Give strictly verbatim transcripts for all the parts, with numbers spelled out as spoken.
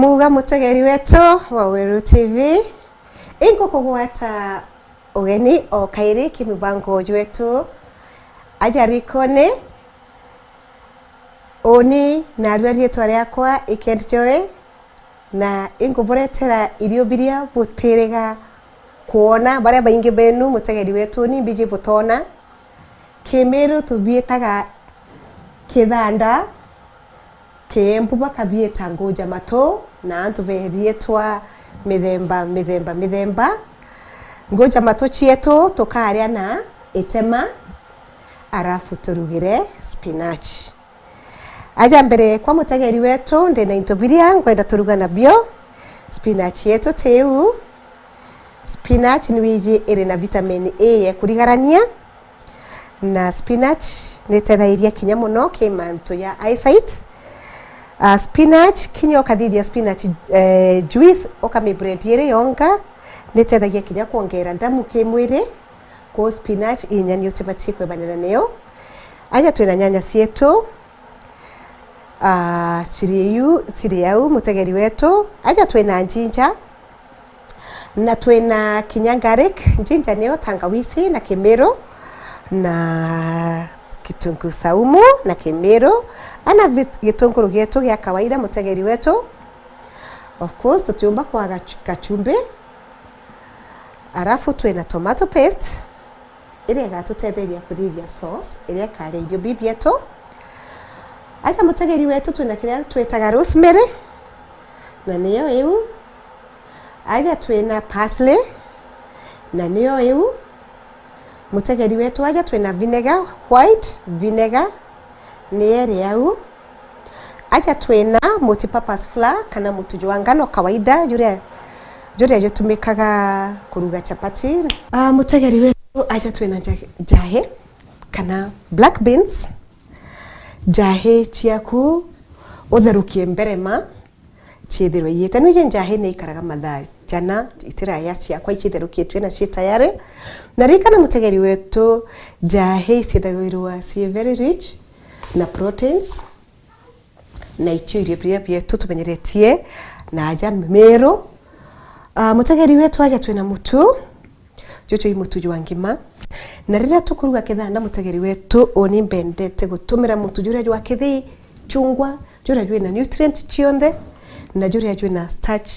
Muga mutegeri wetu wa Weru T V, ingukugwata ugeni o kairi ki mubango jwetu aja rikoni. Uni narua riitwa riakwa Ikend Joy, na inkuburetera irio biria butiriga kwona. Baria baingi benu mutegeri wetu ni mbiji butona. Kimiru tubiitaga kithanda, Kiembu bakabiita nguja matu, na antu beriitwa mithemba, mithemba, mithemba. Nguja matu cietu tukaria na itema, arafu turugire spinach. Aja mbere kwa mutegeri wetu, ndina into biria ngwenda turuga nabio. Spinach yetu tiu. Spinach ni wiji iri na vitamin A ya kurigarania, na spinach ni itethairia kinya muno ki mantu ya eyesight. Ah, spinach, kinya ukathithia spinach, eh, juice, ukamiblend iri yonka, ni itethagia kinya kwongera ndamu ki mwiri. Kwou spinach i nyeni utibatie kwebanira niyo. Aja twina nyanya cietu, ah, ciri iu, ciri au, mutegeri wetu. Aja twina njinja, na twina kinya garlic, njinja niyo tangawisi na kimiru, na kitunguu saumu na kimiru, ana vit-, gitunguru gietu gia kawaida, mutegeri wetu. Of course, tutiumba kwaga chu-, kachumbi. Arafu twina tomato paste, iria igatutetheria kuthithia sauce iria ikaria irio bibi bietu. Aja mutegeri wetu, twina kiria twitaga rosemary, na niyo iu. Aja twina parsley, na niyo iu. Mutegeri wetu, aja twina vinegar, white vinegar, ni iri au. Aja twina multipurpose flour kana mutu jwa ngano kawaida, juria, juria jutumikaga kuruga chapati. Ah, mutegeri wetu, aja twina nja-, njahi kana black beans. Njahi ciaku utherukie mbere ma ciithirwe iite. Nwiji njahi ni ikaraga mathaa jana itiraya ciakwa icitherukitue na ci tayari. Na ririkana mutegeri wetu, njahi iciithagirwa ci very rich na proteins, na icio irio biria bietu tumenyeretie na aja Miru. Ah, mutegeri wetu, aja twina mutu, juju i mutu jwa ngima. Na riria tukuruga kithanda, mutegeri wetu, uni mbendete gutumira mutu juria jwa kithii chungwa, juria jwina nutrient cionthe, na juria jwina starch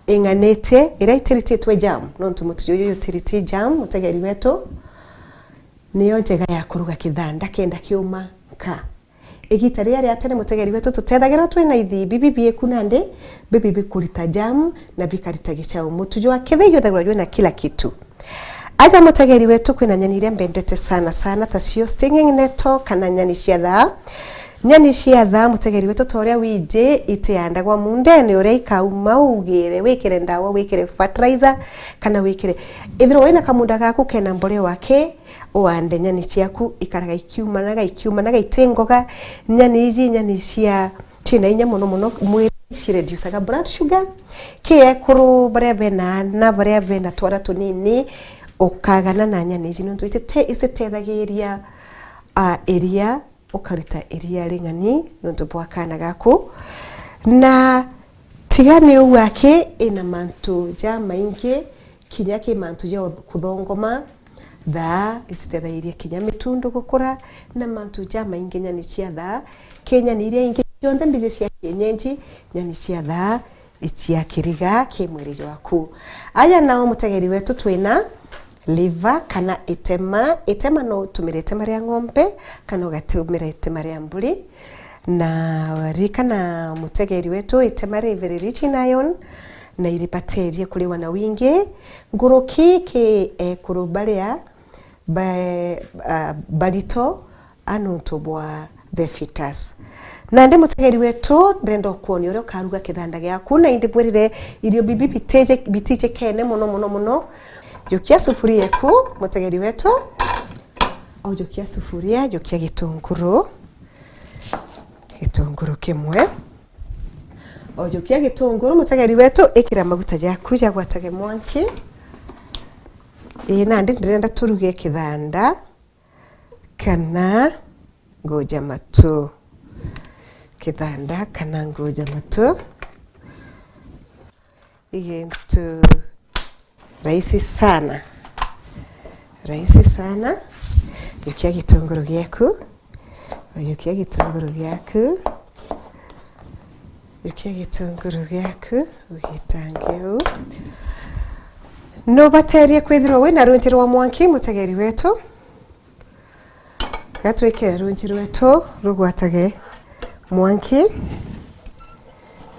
ing'anite, iria itirititwe jam, nontu mutu juju jutiriti jam, mutegeri wetu, niyo njega ya kuruga kithanda kenda kiuma nka. Igita riria ria tene, mutegeri wetu, tutethagirwa twina ithii bibi bieku nandi bibi bikurita jam na bikarita gichau. Mutu jwa kithii juthagirwa jwina kila kitu. Aja mutegeri wetu, kwina nyeni iria mbendete sana sana, tacio stinging nettle kana nyeni cia thaa. Nyeni cia thaa, mutegeri wetu, ta uria wiji itiandagwa mundene, uria ikauma ugire, wikire ndawa, wikire fertilizer, kana wikire, ithirwa wina kamunda gaku kena mborea wake, uande nyani ciaku ikaraga ikiumanaga, ikiumanaga, iti ngoga. Nyani iji, nyani cia, ciina inya mono mono mwiri, cireducaga blood sugar. Ki ekuru, baria bena aana, baria bena twana tunini, ukagana na nyani iji, nontu itite-, icitethagiria, ah, iria, ukaruta iria ring'ani nontu bwa kaana gaku. Na tiga ni uu aki, ina mantu jamaingi, kinya ki mantu ja kuthongoma, thaa icitethairia kinya mitundu gukura, na mantu jamaingi nyani cia thaa. Ki nyani iria ingi cionthe mbiji cia kienyeji, nyani cia thaa icia kiriga ki mwiri jwaku. Aja nao mutegeri wetu twina liver kana itema. Itema no utumire itema ria ng'ombe kana ugatumira itema ria mburi. Na ririkana mutegeri wetu, itema ri very rich in iron na iribateria kuriwa na wingi. Nguruki ki ekuru baria ba-, ah, barito a nontu bwa the fetus. Nandi mutegeri wetu, ndenda ukwonia uria ukaruga kithanda giaku, na indi bwirire irio bibi bitije-, bitijikene mono, mono, mono. Jukia sufuria eku, mutegeri wetu. Ujukia sufuria, jukia gitunguru. Gitunguru kimwe. Ujukia gitunguru, mutegeri wetu, ikira maguta jaku jagwatage mwanki. Ii, nandi ndirenda turuge kithanda kana nguja matu. Kithanda kana nguja matu. i gintu rahisi sana. Rahisi sana. Yukia gitunguru giaku. Yukia gitunguru giaku. Yukia gitunguru giaku, ugitange uu. Nubaterie kwithirwa wina runji rwa mwanki, mutegeri wetu? Gatwikire runji rwetu rugwatage mwanki.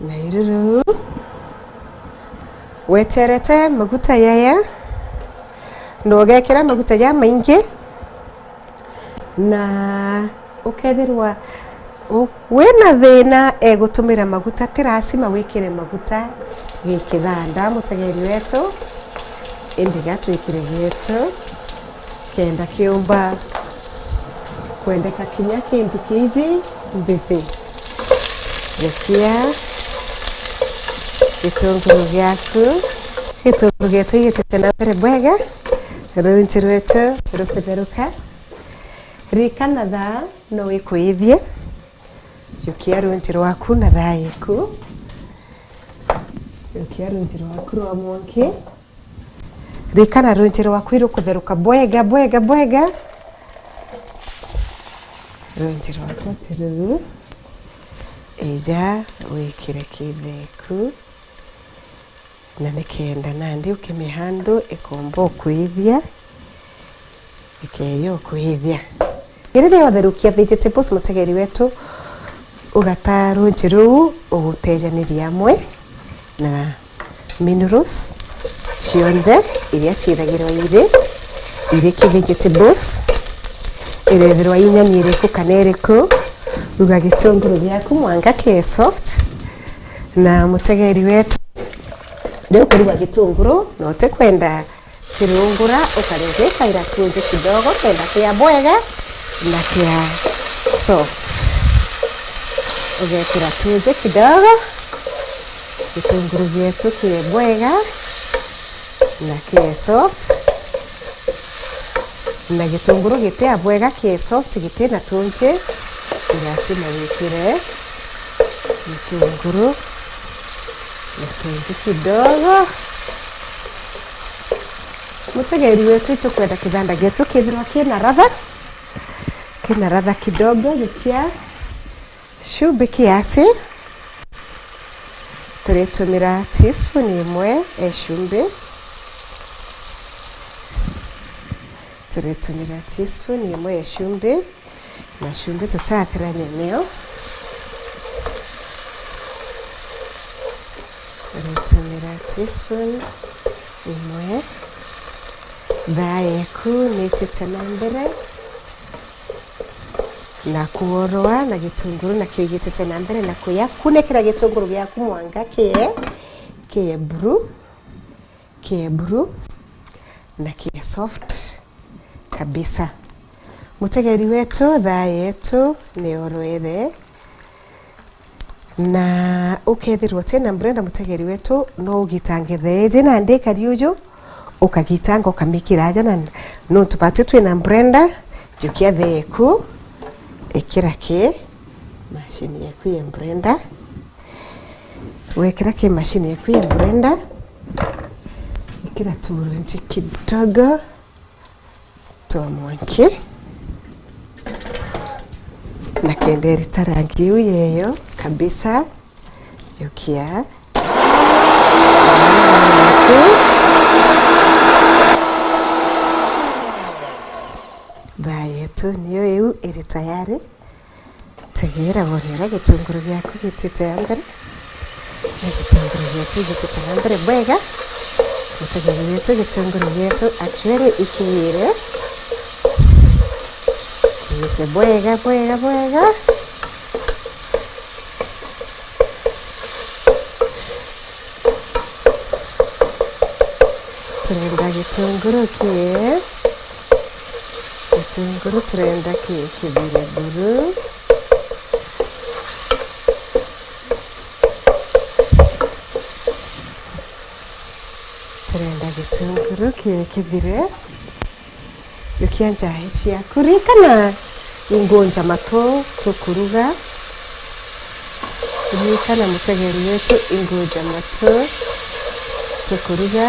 Na iru ruu. Weterete maguta yaya, na ugekira maguta jamaingi, na ukethirwa u-, wina thina egutumira maguta, ti lasima wikire maguta gi kithanda, mutegeri wetu, indi gatwikire getu. Kenda kiumba kwendeka kinya kintu kiji mbithi. Yukia gitunguru giaku. Gitunguru gietu gigitite na mbere bwega, runji rwetu rukutheruka. Ririkana thaa no ikuithie. Yukia runji rwaku na thaa iku. Yukia runji rwaku rwa mwanki. Ririkana runji rwaku irukutheruka bwega, bwega, bwega. Runji rwaku ati ruu. Ija wikire kitheku. Na nikenda nandi ukimihandu ikomba ukwithia. Ikeeja ukwithia. Riria utherukia vegetables, mutegeri wetu, ugata runji ruu ugutejaniria amwe na minerals cionthe iria ciithagirwa iri, iri ki vegetables, irethirwa i nyeni iriku kana iriku, ruga gitunguru giaku mwanka kii soft. Na mutegeri wetu, riu ukiruga gitunguru na utikwenda kirungura, ukarigikaira tunji kidogo kenda kia bwega na kia soft. Ugekira tunji kidogo, gitunguru gietu kie bwega na kie soft. Na gitunguru gitia bwega kie soft, gitina tunji, ni lasima wikire gitunguru na tunji kidogo. Mutegeri wetu, itukwenda kithanda gietu kithirwa kina ladha, kina ladha kidogo, gikia cumbi kiasi. Turitumira teaspoon imwe ya cumbi. Turitumira teaspoon imwe ya cumbi. Na cumbi tutathirania nio. Ritumira teaspoon imwe. Thaa yeku nitite na mbere na kuorwa na gitunguru, nakio gitite na mbere na kuya. Kunikira gitunguru giaku mwanka kie, kie buru, kie buru na kie soft kabisa. Mutegeri wetu, thaa yetu ni orwere, na ukethirwa utina blender, mutegeri wetu, no ugitange thaa iji nandi ikari uju, ukagitanga ukamikira aja, na nontu batwi twina blender, jukia thaa eku, ikira ki mashini yeku ya blender. Wekira ki mashini yeku ya blender, ikira turunji kidogo twa mwanki, na kenda irita rangi iu yeyo kabisa. Jukia. Thaa yetu niyo iu iri tayari. Tegeera wone uria gitunguru giaku gitite na mbere. Na gitunguru gietu gitite na mbere bwega. Mutegeri wetu, gitunguru gietu actually ikiire. Kiite bwega, bwega, bwega. Turenda gitunguru kie. Gitunguru turenda ki-, kithire buru. Turenda gitunguru ki-, kithire. Jukia njai ciaku. Ririkana ingunja matu tukuruga. Ririkana mutegeri wetu ingunja matu. tukuruga.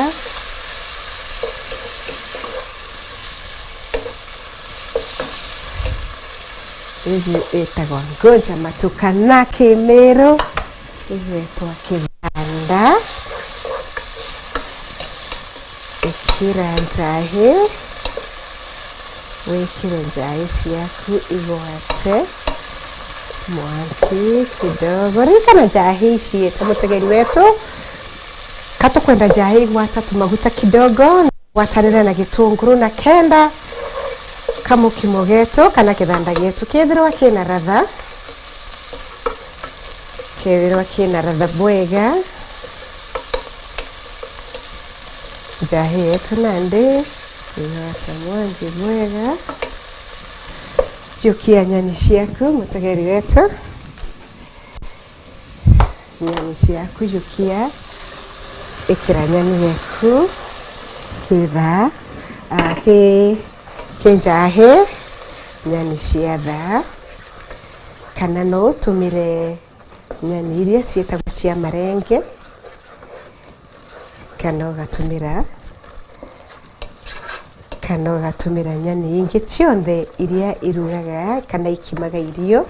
Iji itagwa ngunja matu kana kimiru, igwitwa kiganda. Ikira njahi, wikire njahi ciaku igwate mwanki kidogo. Ririkana njahi iciite, mutegeri wetu, ka tukwenda njahi igwata tumaguta kidogo. Gwatanire na gitunguru na kenda kamukimo getu kana kithanda getu kethirwa kina ratha, kethirwa kina ratha bwega. Njahi yetu nandi igwata mwanki bwega. Jukia nyani ciaku, mutegeri wetu. Nyani ciaku jukia, ikira nyani yeku kitha, ah, ki, ki njahi, nyani cia thaa, kana no utumire nyani iria ciitagwa cia marenge, kana ugatumira kana ugatumira nyani ingi cionthe iria irugaga kana ikimaga irio.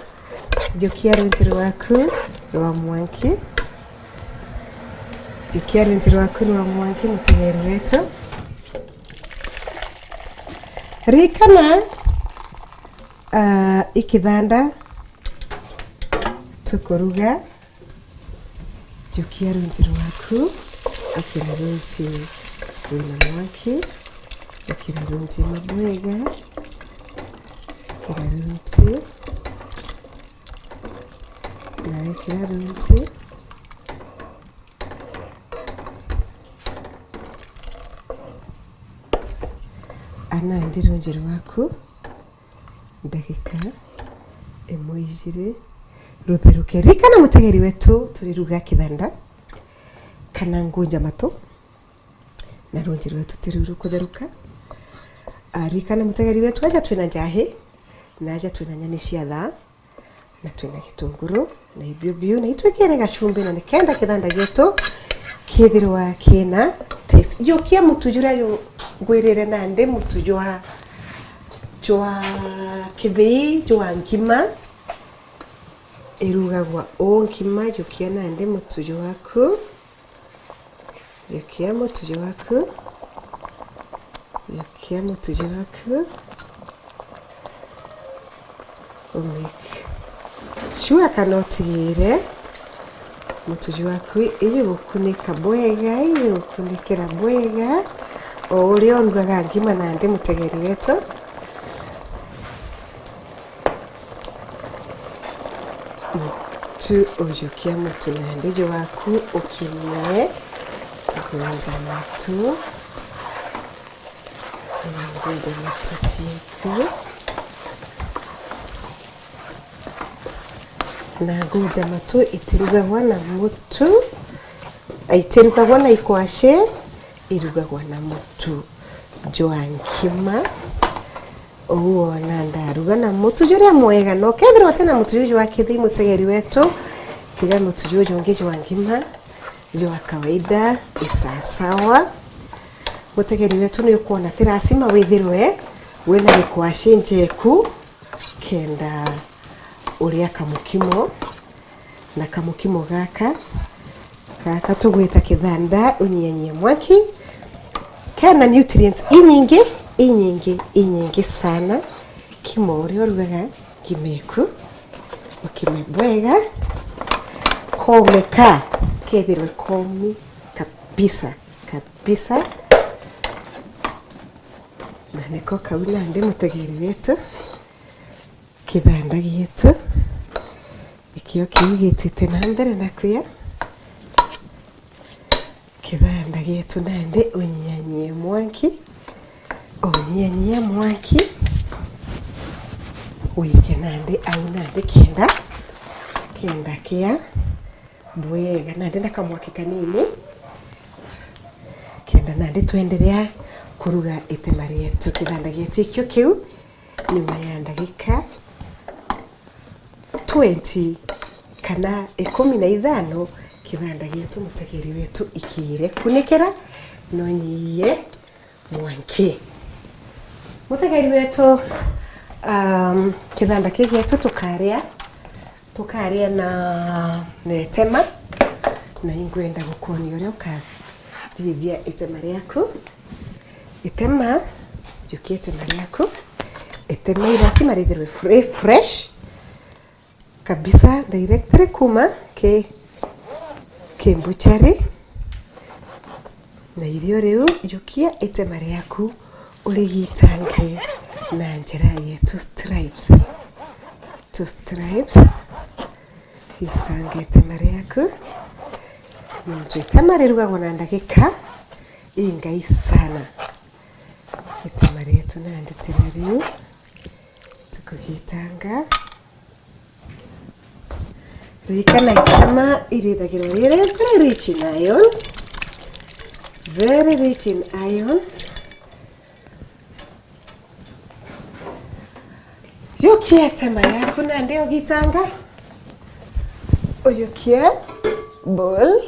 Jukia runji rwaku rwa mwanki. Jukia runji rwaku rwa mwanki, mutegeri wetu. Ririkana, ah, ikithanda tukuruga. Jukia runji rwaku, ikira runji rwina mwanki, ikira runji mabwega, ikira runji, na ikira runji. Ana ndi runji rwaku. Ndagika imwe ijiri rutheruke. Ririkana mutegeri wetu, turiruga kithanda kana ngunja matu, na runji rwetu ti riu rukutheruka. Ah, ririkana mutegeri wetu, aja twina njahi, na aja twina nyani cia thaa, na twina gitunguru, na ibio biu, na itwikire gacumbi, na nikenda kithanda gietu kithirwa kina taste. Jukia mutu juria ju-, ngwirire nandi, mutu jwa, jwa kithii, jwa ngima. Irugagwa uu ngima, jukia nandi mutu jwaku. Jukia mutu jwaku. Jukia mutu jwaku. U make sure kana utigire mutu jwaku iji gukunika bwega, iji gukunikira bwega, o uria urugaga ngima nandi, mutegeri wetu. Mutu ujukia mutu nandi jwaku ukime ngunja matu, ngunja matu ciaku. Na ngunja matu itirugagwa na mutu, itirugagwa na ikwashi, irugagwa na mutu jwa nkima. Uu wona ndaruga na mutu juria mwega, na ukethirwa utina mutu juju jwa kithii, mutegeri wetu, kiga mutu juju jungi jwa ngima, jwa kawaida, isasawa. Mutegeri wetu, ni ukwona ti lazima withirwe wina gikwashi njeku kenda uria kamukimo. Na kamukimo gaka, gaka tugwita kithanda, unyianyie mwaki, kena nutrients inyingi, inyingi, inyingi sana. Kima uria urugaga, kima eku, ukime bwega, kome ka, kethirwe komi kabisa, kabisa. Na niko kau nandi, mutegeri wetu. Kithanda gietu nikio kiu gitite na mbere na kuya. Kithanda gietu nandi unyianyie mwanki, unyianyie mwanki, wike nandi au nandi kenda, kenda kia bwega, nandi na kamwaki kanini, kenda nandi twenderea kuruga itema rietu. Kithanda gietu ikio kiu, nyuma ya ndagika twenty kana ikumi na ithano, Kithanda gietu mutegeri wetu ikiire kunikira no nyie mwanki. Mutegeri wetu, um, kithanda kii gietu tukaria, tukaria na, na itema, na ingwenda gukuonia uria ukathithia itema riaku. Itema, jukia itema riaku. Itema i lazima rithirwe fre-, fresh kabisa, directly kuma ki, ki mbuchari. Na irio riu, jukia itema riaku urigitange na njira ya two stripes. Two stripes. Gitange itema riaku. Nontu itema rirugagwa na ndagika ingai sana. Itema rietu nandi tiri riu. Tukugitanga. Ririkana itema irithagirwa riri very rich in iron. Very rich in iron. Jukia itema yaku nandi ugitanga. Ujukie bowl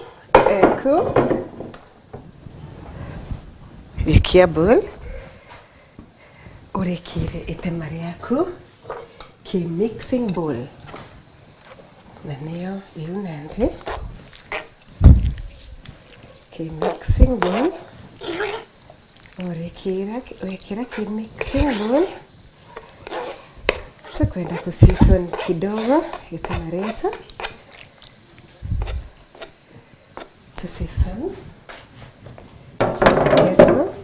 eku. Jukia bowl. Urikire itema riaku ki mixing bowl. Na niyo iu nandi. Ki mixing bowl. Urikira, wikira ki mixing bowl. Tukwenda ku season kidogo itema rietu. Tu season itema rietu.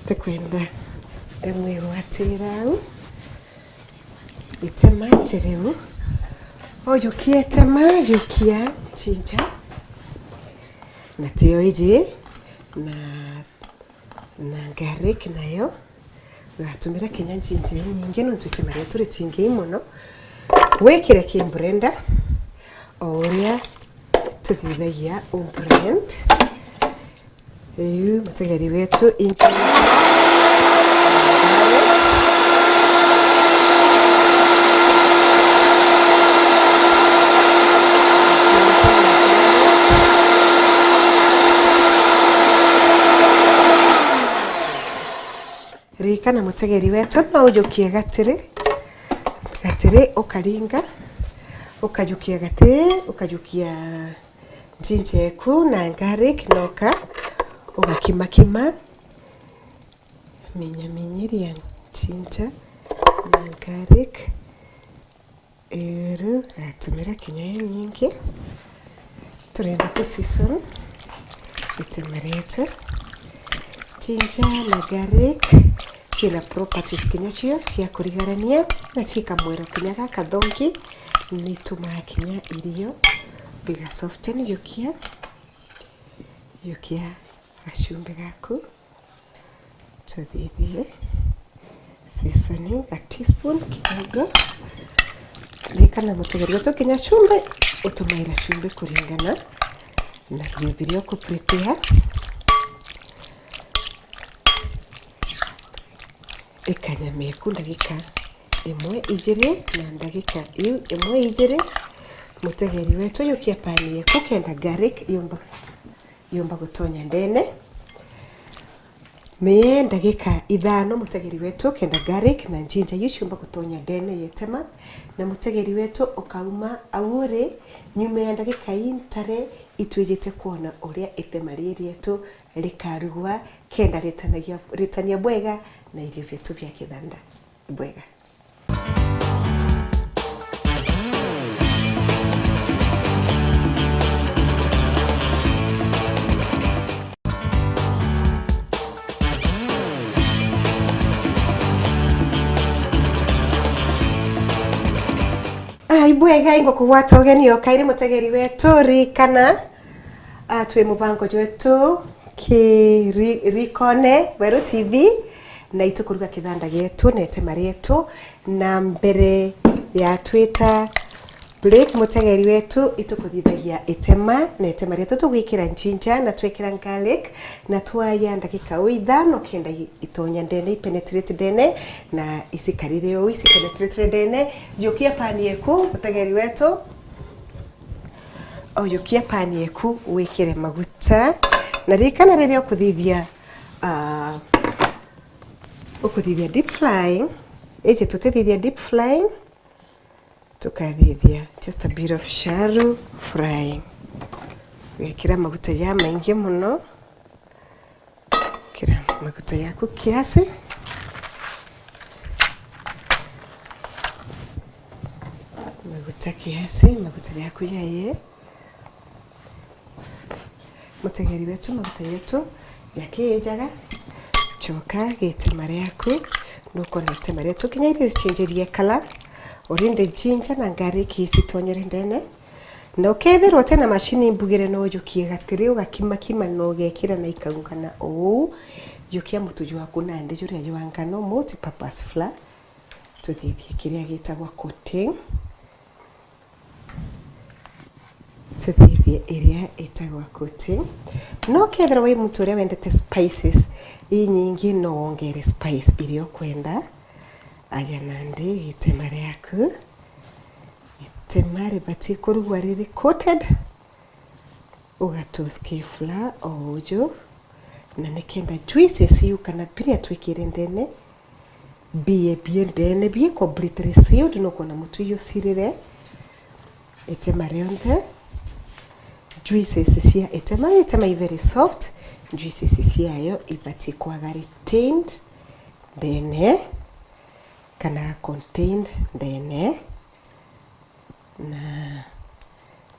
Tukwenda ndamwigwatira au. Itema ati riu. O jukia itema, jukia ginger. Na tio iji na, na garlic nayo. Ugatumira kinya ginger inyingi nontu itema rietu ritingi mono. Wikire ki blender o uria tuthithagia u blend. Riu mutegeri wetu inji. Ririkana mutegeri wetu no ujukie gatiri, gatiri ukaringa, ukajukia gatiri, ukajukia ginger eku na garlic, noka ugakimakima, minyaminyiria ginger na garlic. Riu gatumira kinya inyingi. Turenda tu season itema rietu. Ginger na garlic ciina properties kinya cio cia kurigarania na ciika mwero kinya gakathongi, nitumaa kinya irio biga soften. Jukia, jukia gachumbi gaku. Tuthithie seasoning, ka teaspoon kidogo. Ririkana mutegeri wetu kinya chumbi, utumaira chumbi kuringana na irio biria uku prepare. Ikanyama eku ndagika imwe ijiri, na ndagika iu imwe ijiri, mutegeri wetu jukia pani yeku kenda garlic yumba, yumba gutonya ndene. Mie ndagika ithano, mutegeri wetu, kenda garlic na ginger iu ciumba gutonya ndene ya itema. Na mutegeri wetu ukauma au uri, nyuma ya ndagika ii ntare, itwijite kwona uria itema riri rietu rikarugwa, kenda ritanagia, ritania bwega na irio bietu bia kithanda bwega. Ai, bwega, ingukugwata ugeni o kairi, mutegeri wetu, ririkana, ah, twi mubango jwetu ki ri-, Rikone Weru T V, na itukuruga kithanda gietu na itema rietu, na mbere ya twita Break, mutegeri wetu, itukuthithagia itema, na itema rietu tugwikira ginger na twikira garlic, na twaya ndagika o ithano kenda i-, itonya ndene, ipenetrate ndene, na icikarire ou, ici penetrate ndene. Yukia pani eku, mutegeri wetu. O, yukia pani eku, wikire maguta. Na ririkana riria ukuthithia, ah, ukuthithia deep frying, iji tutithithia deep frying, tukathithia just a bit of shallow frying. Wikira maguta jamaingi muno. Kira maguta yaku kiasi. Maguta kiasi, maguta yaku yaye. Mutegeri wetu, maguta yetu jakiijaga, coka gitema riaku, nukwona itema rietu kinya iricinjirie kala, already ginger na garlic icitonyere ndene. Na ukethirwa utina macini mbugire, no ujukie gatiri, ugakimakima na ugekira na ikaungana uu. Jukia mutu jwaku nandi juria jwa ngano, multi-purpose flour, tuthithie kiria gitagwa coating. Tuthithie iria itagwa coating. No ukethirwa wi muntu uria wendete spices inyingi, no wongere spice iria ukwenda. Aja nandi itema riaku. Itema ribati kurugwa riri coated. Ugatoast ki flour o uju, na nikenda juices iu kana biria twikire ndene, bie bie ndene, bie completely sealed, nukwona mutu iu usirire. Itema rionthe, juices cia itema, itema i very soft, juices ciayo ibati kwaga retained ndene, kana contained ndene. Na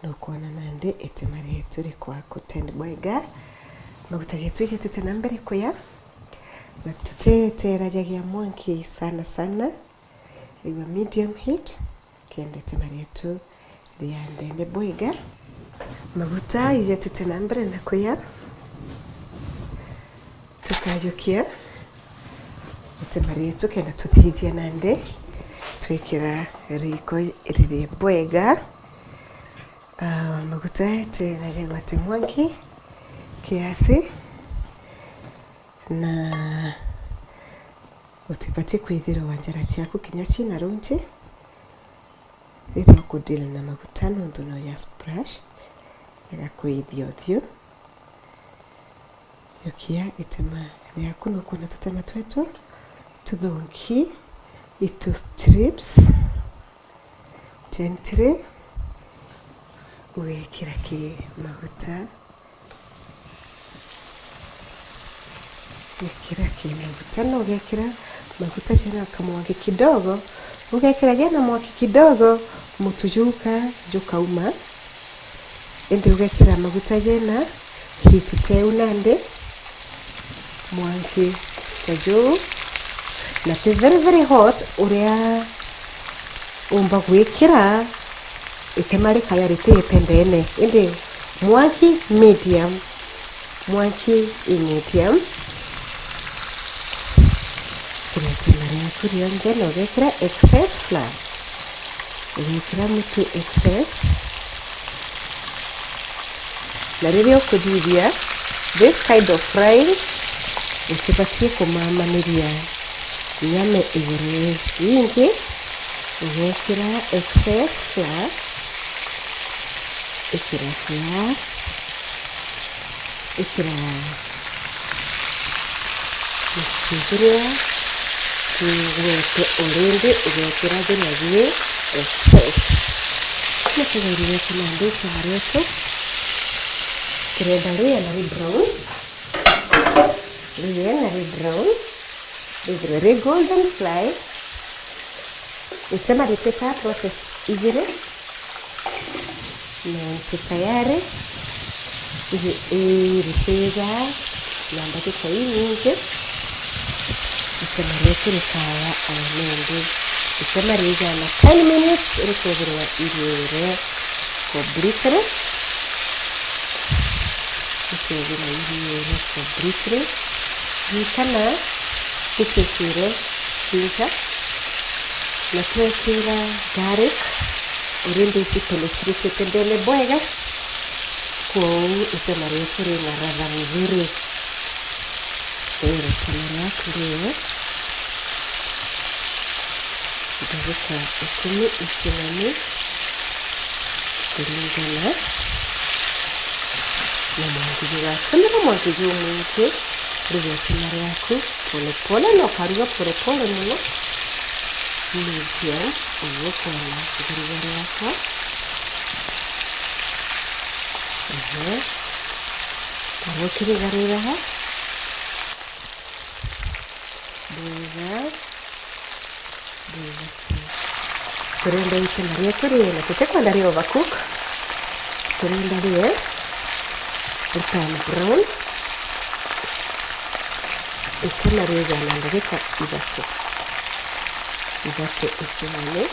nukwona nandi itema rietu rikwa coated bwega. Maguta jetu ijatite na mbere kuya, na tutiterajagia mwanki sana sana, igua medium heat, kenda itema rietu ria ndene bwega. Maguta ijatite na mbere na kuya. Tukajukia itema rietu kenda tuthithia nandi twikira riko ririe bwega. Ah, maguta ete na jagwate mwanki kiasi, na utibati kwithirwa njara ciaku kinya cina runji riria ukudeal na maguta, nontu no ja splash, igakwithia uthiu. Jukia itema riaku, nukwona tutema twetu tuthongi itu strips. Gently ugekira ki maguta. Wekira ki maguta, na ugekira maguta jena kamwanki kidogo, ugekira jena mwanki kidogo, mutu juka jukauma. Indi ugekira maguta jena heat teu nandi mwanki ta juu, na ti very, very hot uria umba gwikira itema rikaya ritiite ndene, indi mwanki medium, mwanki i medium. Kira itema riaku rionthe na ugekira excess flour. Ugekira mutu excess. Na riria ukuthithia this kind of frying, utibatie kumamaniria nyama iguru nyingi, ugekira excess flour, ikira flour, ikira gituguria kigwete already, ugekira thiria bii excess. Ni kugeria kunandite maretu, kirenda ria na ri brown, ria na ri brown, rithirwe ri golden fry. Itema ritwita process ijiri, nontu tayari iri, iri tija na ndagika inyingi. Itema rietu rikaya o nindi. Itema rijana ten minutes rikethirwa iriire completely. Rikethirwa iriire completely. Ririkana, nitwikire ginger, na twekira garlic, Already ici tunikiritite ndene bwega, kwou itema rietu rina ladha mzuri. Riri itema riaku rio ndagika ikumi icinani kuringana na mwanki jwaku. Tumira mwanki jumwingi, ruga itema riaku polepole, na ukaruga polepole mono. Medium, uguo ukwona iruga riakwa. Ehe. Karua ukirigaruraga. Bwega. Bwega. Turenda itema rietu rie, na tutikwenda ri overcook. Turenda rie ri turn brown. Itema riigana ndagika ithatu. Ithatu icinani.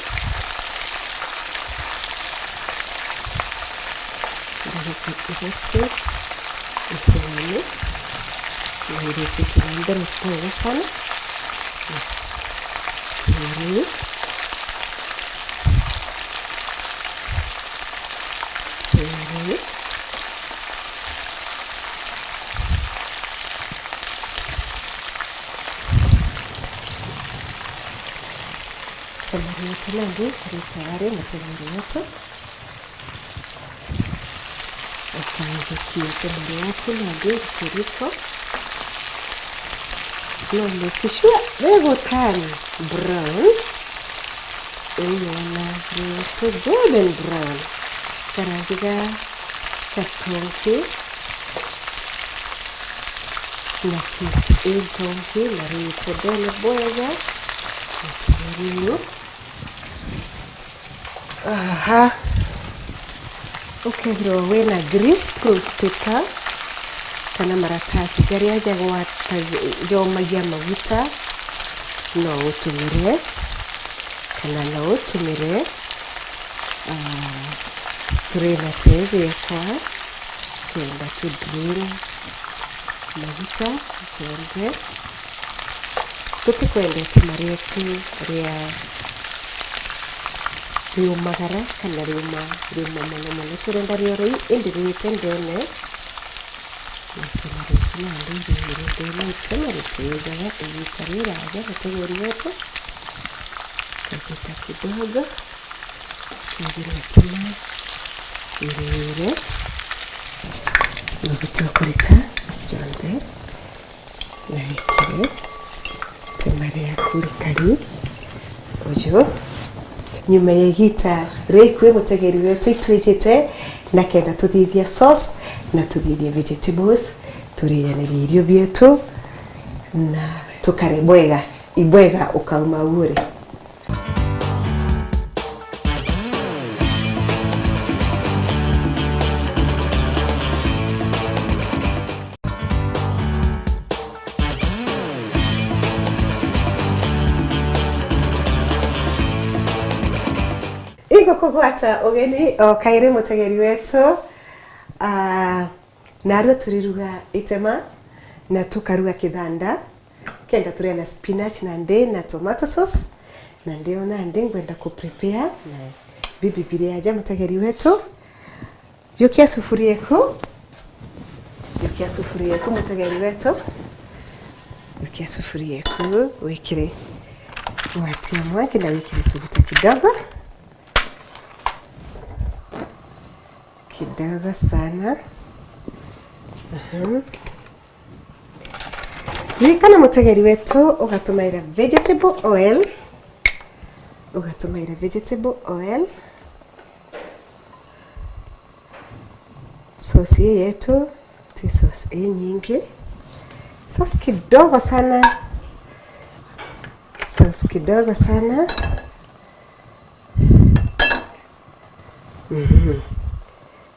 Ndagika ithatu icinani. Na iritite na mbere bwega sana. Tayari. Tayari. Tayari, tayari, tayari, tayari. Ukajukia itema riaku na ndirikiriko. No make sure rigu turn brown. Uona rietu golden brown. Karangi ga katonki. Na taste intonki na riite ndene bwega. Itema riu. Aha. Ukethirwa wina grease proof paper kana maratasi jaria jagwata-, jomagia maguta, no utumire, kana no utumire, ah, strainer ta iji ekwa, kenda tu drain maguta jonthe. Tutikwenda itema rietu ria riumagara kana riuma, riuma mono mono. Turenda rioro ii, indi riite ndene. Na itema rietu nandi riumire ndene, itema ritiijaga igita riraja, mutegeri wetu. Kagita kidogo. Kethira itema iriire, maguta ukurita jonthe, na wikire itema riaku rikari uju. Nyuma ya igita rikui, mutegeri wetu, itwijite na kenda tuthithia sauce na tuthithia vegetables, turianirie irio bietu na tukare bwega, ibwega ukauma au uri. Igukugwata ugeni o kairi, mutegeri wetu. Ah, narua turiruga itema na tukaruga kithanda. Kenda turia na spinach na ndi na tomato sauce, na ndiona ndi ngwenda ku prepare na bibi biria aja, mutegeri wetu. Jukia sufuria eku. Jukia sufuria eku, mutegeri wetu. Jukia sufuria eku, wikire, watia mwanki na wikire tuguta kidogo. Kidogo sana. Aha. Ririkana, mutegeri wetu, ugatumaira vegetable oil. Ugatumaira vegetable oil. Sauce ii yetu ti sauce inyingi. Sauce kidogo sana. Sauce kidogo sana. Mhm.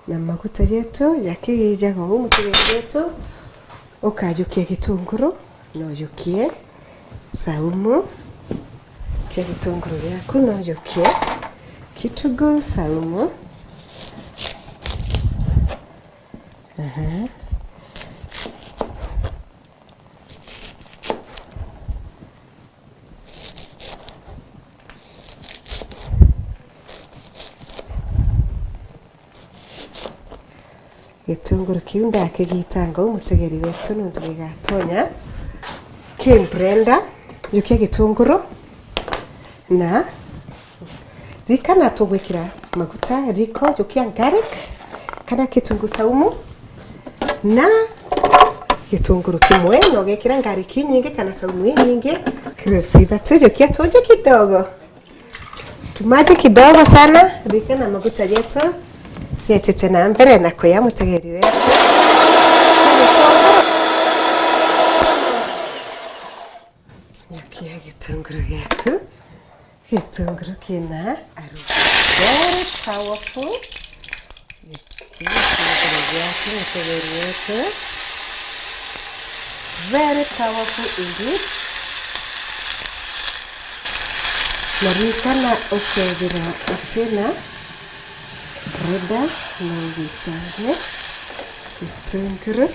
Na maguta jetu jakijaga uu, mutegeri wetu, ukajukia gitunguru, no ujukie saumu. Kia gitunguru giaku, no ujukie kitunguu saumu. Aha. Gitunguru kiu ndakigitanga uu mutegeri wetu nontu gigatonya ki blender. Jukia gitunguru na ririkana tugwikira maguta riko, jukia garlic kana kitungu saumu na gitunguru kimwe, na ugekira garlic inyingi kana saumu inyingi. Cloves ithatu, jukia tunji kidogo. Tumaji kidogo sana, ririkana maguta jetu jetete na mbere na kuya mutegeri wetu. Jukia gitunguru giaku. Gitunguru kina arufu very powerful. Gitunguru giaku mutegeri wetu. Very powerful indeed. Na ririkana ukethira utina blender no ugitange gitunguru.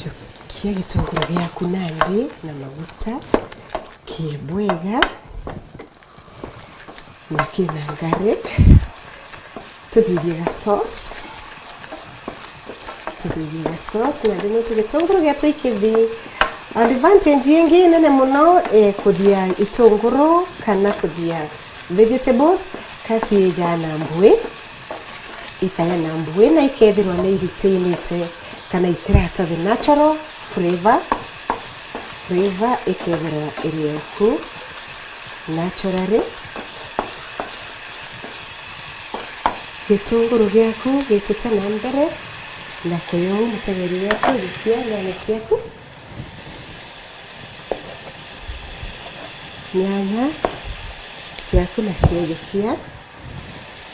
Jukia gitunguru giaku nandi na maguta kibwega. Na kina garlic. Tuthithie ga sauce. Tuthithie ga sauce, na rimwe tu gitunguru giaku ikithi. Advantage ingi nene muno, eh, kuthia itunguru kana kuthia vegetables, ka ciijaa na mbui, ikaya na mbui na ikethirwa ni iritainite kana itirata the natural flavor. Flavor ikethirwa iri oku naturally. Gitunguru giaku gitite na mbere na kuya uu mutegeri wetu, jukia nyanya ciaku. Nyanya ciaku nacio jukia.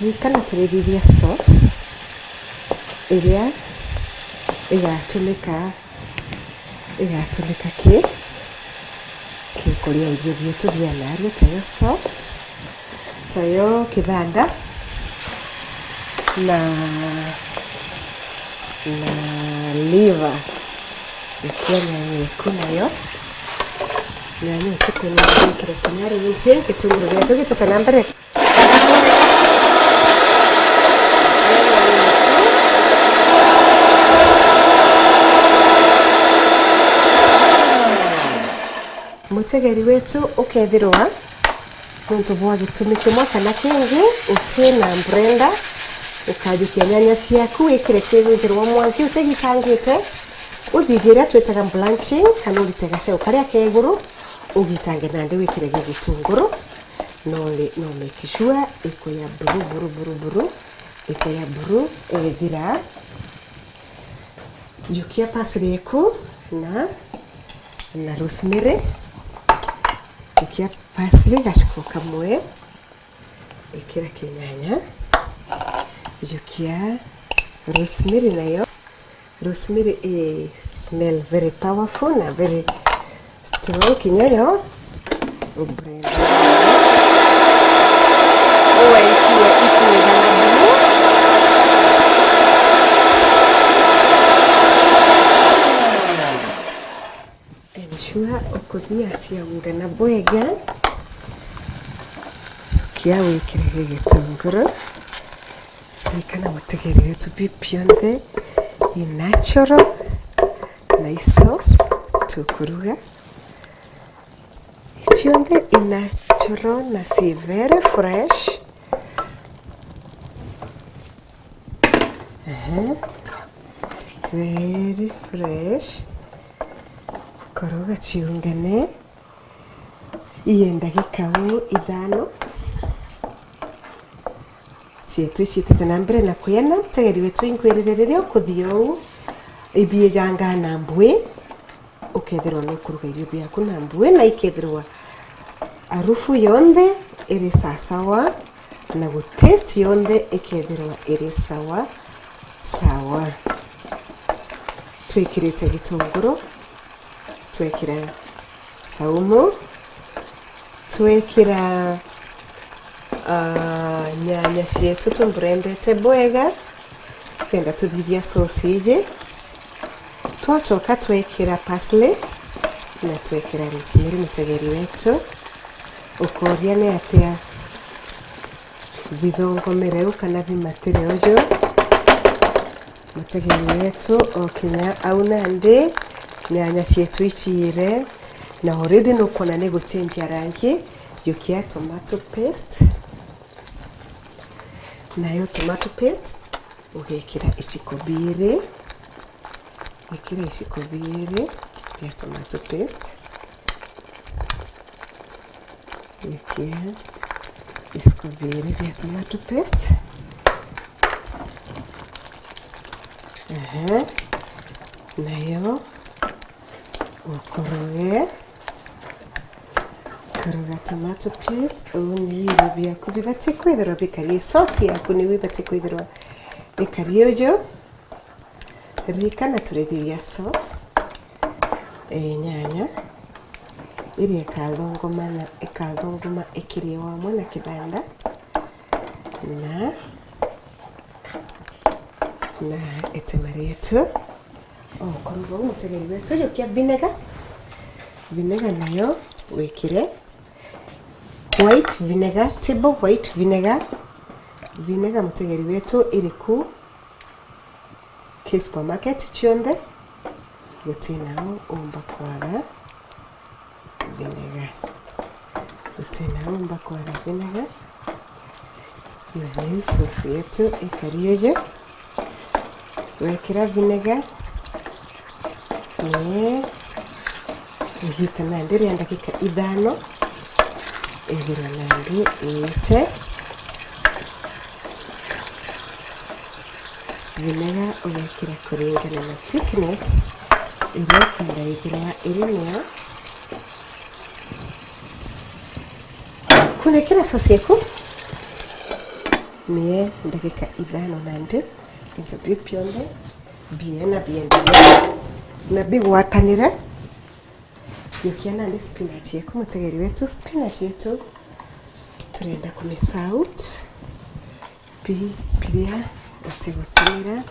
Ririkana turithithia sauce iria igatumika, igatumika ki, ki kuria irio bietu bia narua, tayo sauce, tayo kithanda na, na liver. Jukia nyanya iku nayo. Nyanya iku ni ikire kinya ringi, gitunguru gietu gitite na mbere. Mutegeri wetu ukethirwa nontu bwa gitumi kimwe kana kingi uti na blender, ukajukia nyanya ciaku wikire kirunjirwa mwanki utigitangite, uthithie iria twitaga blanching kana urite gacau karia ka iguru ugitange nandi wikire gi gitunguru. No ri-, no make sure ikuya buru, buru, buru, buru. Ikuya buru, ethira. Jukia parsley eku na, na rosemary. Jukia parsley gaciko kamwe. Ikira kinyanya. Jukia rosemary nayo. Rosemary i smell very powerful na very strong kinya yo. Ubrand. Uwaikua ikwigana buru. Ensure ukuthia ciaungana bwega. Cokia wikire gitunguru. Ririkana mutegeri wetu bi bionthe i natural na i sauce tukuruga. I cionthe i natural na ci very fresh. Ehe. Very fresh. Koroga ciungane. Iye ndagika uu ithano. Cietu iciitite na mbere na kwiana, mutegeri wetu inkwirire riria ukuthia uu, ibiijanga na mbui, ukethirwa nukuruga irio biaku na mbui, na ikethirwa arufu yonthe iri sasawa, na gu taste yonthe ikethirwa iri sawa sawa. Twikirite gitunguru, twekira saumu, twekira, ah, nyanya cietu tumburendete bwega, kenda tuthithia sausage. Twacoka twekira parsley na twekira rosemary, mutegeri wetu. Ukoria ni atia bithongomere u kana bimatire uju? Mutegeri wetu o kinya au nandi, nyanya cietu iciire, na already nukwona ni gucenjia rangi. Jukia tomato paste, nayo tomato paste ugekira iciko biiri, ikira iciko biiri bia tomato paste. Jukia iciko biiri bia tomato paste. Ehe. Nayo ukoroge, koroga tomato paste, uu ni wiro biaku bibati kwithirwa bikari, sauce yaku niu ibati kwithirwa ikari uju. Ririkana turithiria sauce, eh, nyanya iria ikathunguma na, ikathunguma ikiriwa amwe na kithanda na, na itema rietu. O, koroga uu mutegeri wetu, jukia vinegar. Vinegar nayo wikire white vinegar, table white vinegar. Vinegar mutegeri wetu iriku ki supermarket cionthe, gutina u umba kwaga vinegar. Gutina u umba kwaga vinegar. Na niu sauce yetu ikari uju. Wekira vinegar, ni igiita nandi ria ndagika ithano, ithirwa nandi iite. Vinegar ugekira kuringana na thickness iria ukwenda ithirwa iri nayo. Kunekera sauce yaku mie ndagika ithano nandi into biu bionthe bie na biendane na bigwatanire. Jukia nandi spinach yaku, mutegeri wetu, spinach yetu turenda kumisaut. Pi-, piria utigutumira,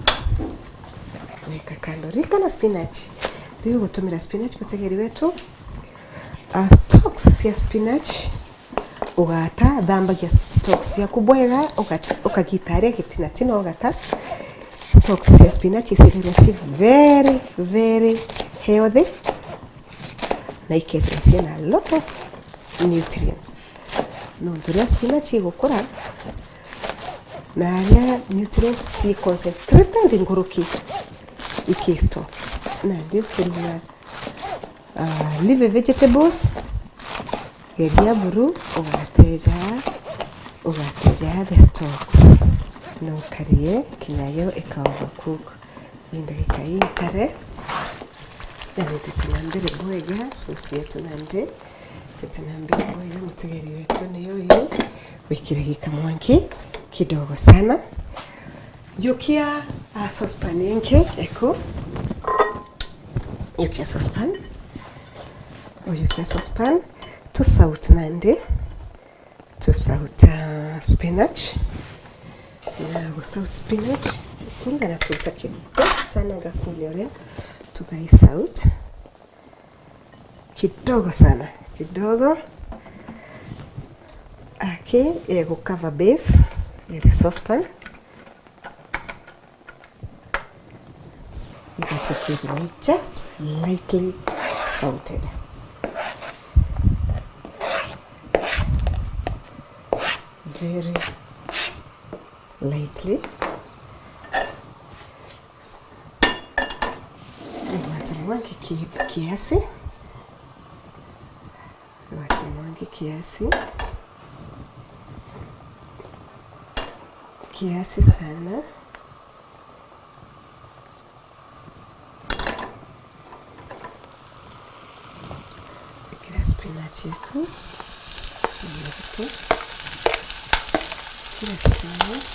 weka kando. Ririkana spinach, riu ugutumira spinach, mutegeri wetu, ah, stalks cia spinach ugata, thambagia stalks ciaku bwega, ugat-, ukagitaria gitinatina ugata. Stalks cia spinach icithira ci very, very healthy na ikethira ciina a lot of nutrients. Nontu riria spinach igukura, na aria nutrients ci concentrated nguruki iki stalks. Nandi ukiruga, ah, leafy vegetables, geria buru ugateja, ugateja the stalks. No ukarie kinya yo ika overcook. Ni ndagika ii ntare, na nitete na mbere bwega, sauce yetu nandi itete na mbere bwega, mutegeri wetu ni uyu, wikire gikamwanki kidogo sana. Jukia, ah, saucepan ingi eku. Jukia saucepan. Ujukia saucepan. Tu saute nandi. Tu sauta spinach. Na gu saute spinach, kuringana tuta kidogo sana, ngakuonia uria tugai saute. Kidogo sana, kidogo. Aki, eh, gu cover base ya the saucepan. Igate kwithirwa i just lightly sauted. Very lightly. Igate mwanki ki-, kiasi. Igate mwanki kiasi. Kiasi sana. Ikira spinach yaku. Ikira spinach.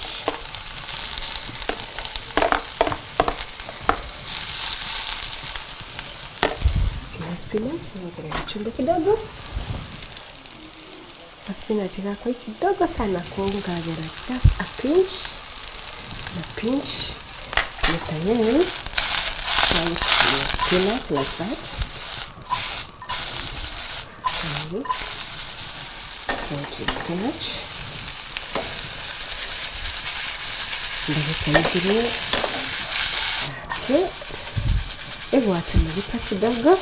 Ikira spinach, ikira chumvi kidogo. Ka spinach gakwa i kidogo sana, kwou ngagera just a pinch, na pinch, na tayari, salt your spinach like that. Tayari, salt your spinach. Ndagika igiri, Igwate maguta kidogo,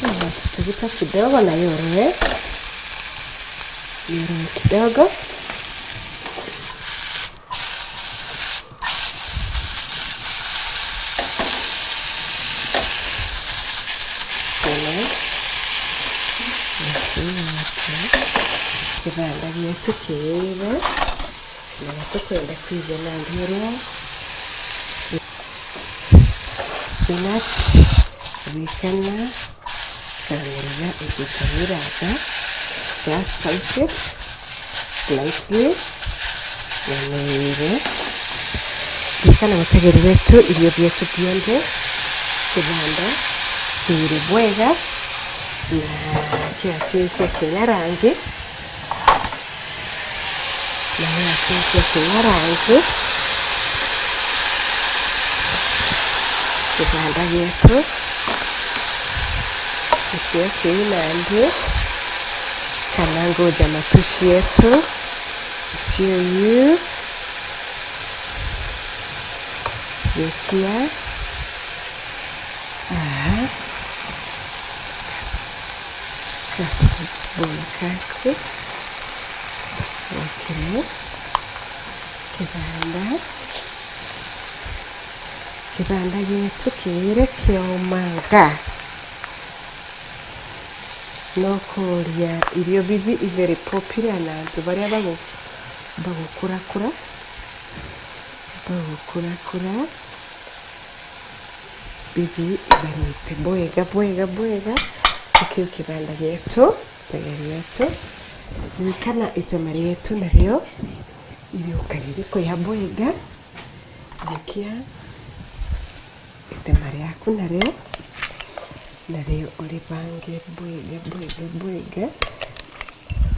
igwate tuguta kidogo na yoroe, yoroe kidogo. Tena. Igwate. Kibanda gietu kiire. Na tukwenda kwigua na ndiorwa spinach, ririkana kamera igita mirata, just saute it slightly, na niire. Ririkana mutegeri wetu, irio bietu bionthe kibanda kiire bwega na kiacenjia kinya rangi. Na niacenjia kinya rangi. Kibanda gietu nikio kiu nandi, kana nguja matu cietu icio iu. Gikia. Aha. Kasabuni kaku. Wikire kibanda. Kibanda gietu kiire kiomanga. No kuuria irio bibi i very popular na antu baria bagu-, bagukurakura. Bagukurakura. Bibi ibarite bwega, bwega, bwega. Nikiu kibanda gietu, tegeri yetu. Ririkana itema rietu nario iriuka ririkuya bwega. Jukia itema riaku nario, nario uribange bwega, bwega, bwega.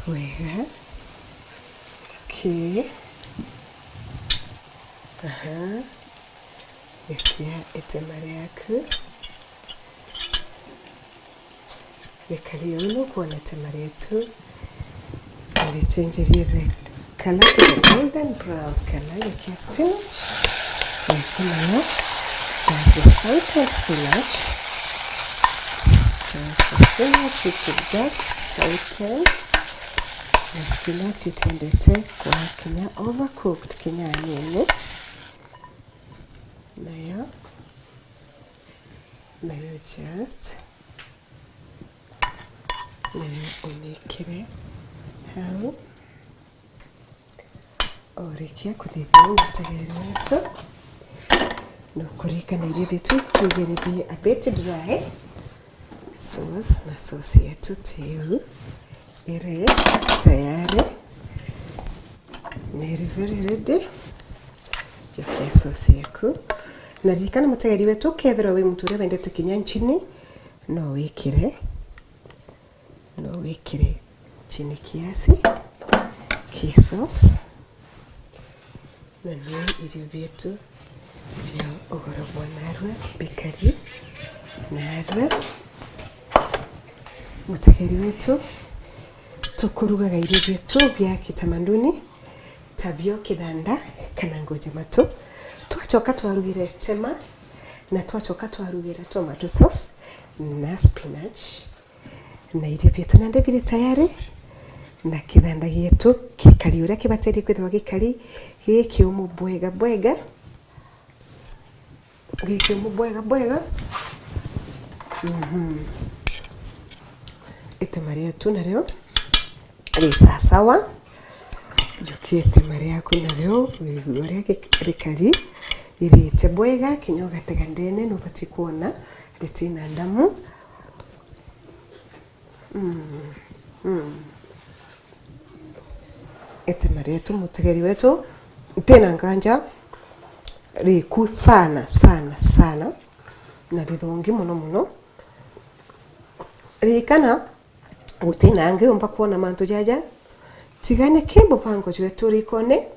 Wega. Okay. Aha. Jukia itema riaku. Reka riu nukwona itema rietu ricenjerie red color to the golden brown color. Jukia spinach. Jukia nayo. Just the sauteed spinach. Just the spinach, which is just sauteed. Na spinach itiendete kwa kinya overcooked kinya anini. Nayo, nayo just, nayo umikire hau. Orikia kuthithia mutegeri wetu, nukuririkana irio bietu twigere be a bit dry. Sauce, na sauce yetu tiu iri tayari, na iri very ready. Jukia sauce yeku. Na ririkana mutegeri wetu, ukethirwa wi muntu uria wendete kinya nchini, no wikire, no wikire nchini kiasi ki sauce. Na ni irio bietu bia ugoro bwa narua bikari narua. Mutegeri wetu, tukurugaga irio bietu bia kitamaduni, tabio kithanda kana ngoja matu. Twachoka twarugire tema, na twachoka twarugira tomato sauce na spinach. Na irio bietu nandi biri tayari, na kithanda gietu gikari uria kibatirie kwithirwa gikari, gikiumu bwega bwega, gikiumu bwega bwega. Mhm. Itema rietu nario ri sasawa. Jukia itema riaku nario, wigue uria gik-, rikari irite bwega, kinya ugatega ndene, nubati kwona ritina ndamu. Mm. Mm. Itema rietu, mutegeri wetu, ntina nganja riku sana, sana, sana, na rithongi muno muno. Ririkana, gutina angi umba kwona mantu jaja, tiga niki mubango jwetu rikone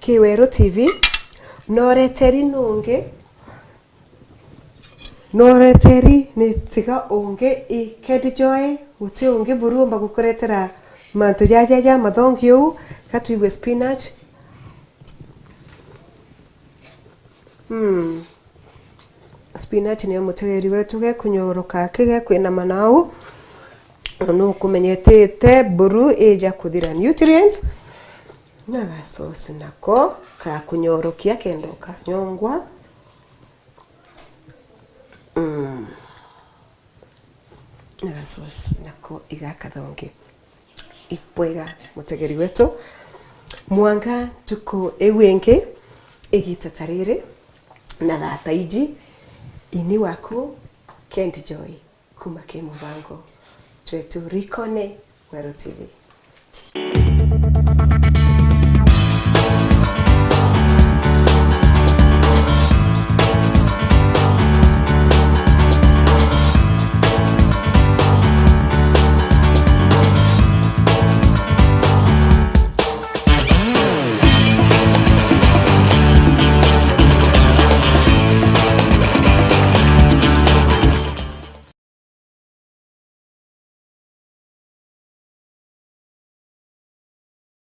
ki Weru T V, noreteri nungi. Noreteri ni tiga ungi i Kedi Joy, guti ungi buru umba gukuretera mantu jaja ja mathongi uu, ka twigue spinach. Hmm. Spinach niyo mutegeri wetu gekunyoroka aki gekwinama nau. Nukumenyetete mburu ija kuthira nutrients. Na gasosi nako kakunyorokia kenda ukanyongwa. Mm. Na gasosi nako igakathongi. Ibwega mutegeri wetu. Mwanga ntuku iu ingi, igita ta riri, na thaa ta iji, ini waku Kendi Joy kuma ki mubango jwetu Rikone Weru T V.